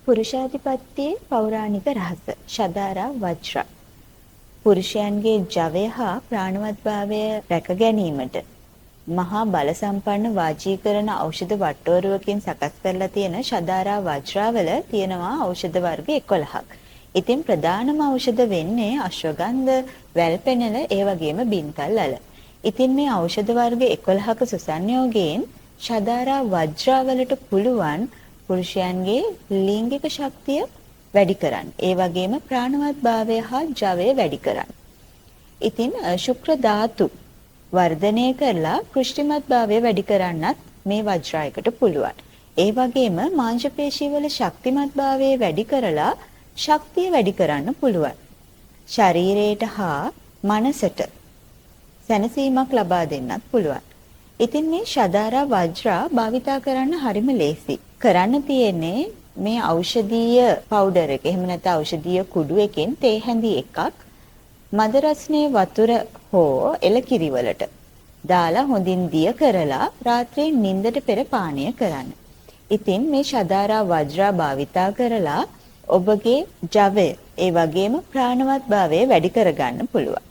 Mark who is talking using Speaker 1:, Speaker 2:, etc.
Speaker 1: පුරුෂාධිපත්‍යයේ පෞරාණික රහස ෂදාරා වජ්‍රා. පුරුෂයන්ගේ ජවය හා ප්‍රාණවත්භාවය රැක ගැනීමට මහා බල සම්පන්න වාජීකරණ ඖෂධ වට්ටෝරුවකින් සකස් කරලා තියෙන ෂදාරා වජ්‍රාවල තියෙනවා ඖෂධ වර්ග 11ක්. ඉතින් ප්‍රධානම ඖෂධ වෙන්නේ අශ්වගන්ධ, වැල්පෙනල, ඒ වගේම බින්තල් අල. ඉතින් මේ ඖෂධ වර්ග 11ක සුසංයෝගයෙන් ෂදාරා වජ්‍රාවලට පුළුවන් පුරුෂයන්ගේ ලිංගික ශක්තිය වැඩි කරන්න. ඒ වගේම ප්‍රාණවත්භාවය හා ජවය වැඩි කරන්න. ඉතින් ශුක්‍ර ධාතු වර්ධනය කරලා පුෂ්ටිමත්භාවය වැඩි කරන්නත් මේ වජ්‍රායකට පුළුවන්. ඒ වගේම මාංශ පේශීවල ශක්තිමත්භාවය වැඩි කරලා ශක්තිය වැඩි කරන්න පුළුවන්. ශරීරයට හා මනසට සැනසීමක් ලබා දෙන්නත් පුළුවන්. ඉතින් මේ ෂදාරා වජ්‍රා භාවිතා කරන්න හරිම ලේසි. කරන්න තියෙන්නේ මේ ඖෂධීය පවුඩර් එක, එහෙම නැත්නම් ඖෂධීය කුඩු එකෙන් තේ හැඳි එකක් මද රස්නේ වතුර හෝ එලකිරි වලට දාලා හොඳින් දිය කරලා රාත්‍රියේ නිින්දට පෙර පානය කරන්න. ඉතින් මේ ෂදාරා වජ්‍රා භාවිතා කරලා ඔබගේ ජවය, ඒ වගේම ප්‍රාණවත් භාවය වැඩි කරගන්න පුළුවන්.